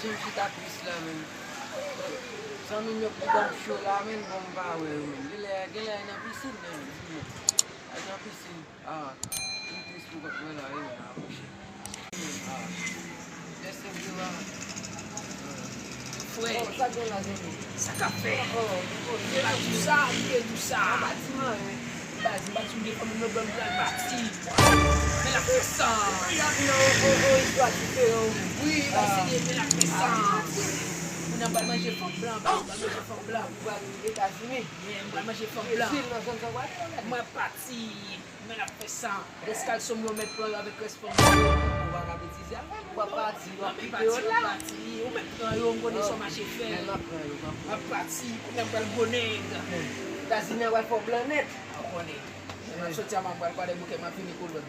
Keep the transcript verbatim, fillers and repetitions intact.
Jan m chita tris la, menm. Zanmi m yo pou ban m cho la, menm, bon, m pa wè yo, menm. Genlè, genlè nan pisin, menm. Al nan pisin. Ah, m tris pou kòk mwen la, wi, mwen apwoche. Ah, lè se vre la. Frè, oh, sa gen la, zanmi? Sa k ap fèt? Oh, oh, se pa tou sa, li te tou sa. An pa di m anyen. Baz, m pa t sou gen fanm nan, blan m pral pati. Men l ap fè san. Wi, baz, se de men l ap fè san. Moun nan pral manje fanm blan, baz, pral manje fanm blan. Ou pral Etazini? Yeah, m pral manje fanm blan. Brezil, nan zòn sa w pral ye, ou pral? Mwen pati. Men l ap fè san. Rès kalson m yo mèt pran yo avèk rès fanm yo. Ou pa ka betize avè m, ou pa pati, w ap kite yo la. Pati, ou mèt pran yo, m konnen sa w mache fè. Men m ap pran yo, m ap pran yo. M ap pati, kounye a m pral gwo nèg. Etazini an pral fè w blan nèt. Ou konnen. Lè m ap soti a, m ap pral pale bouke, m ap vini kolòn.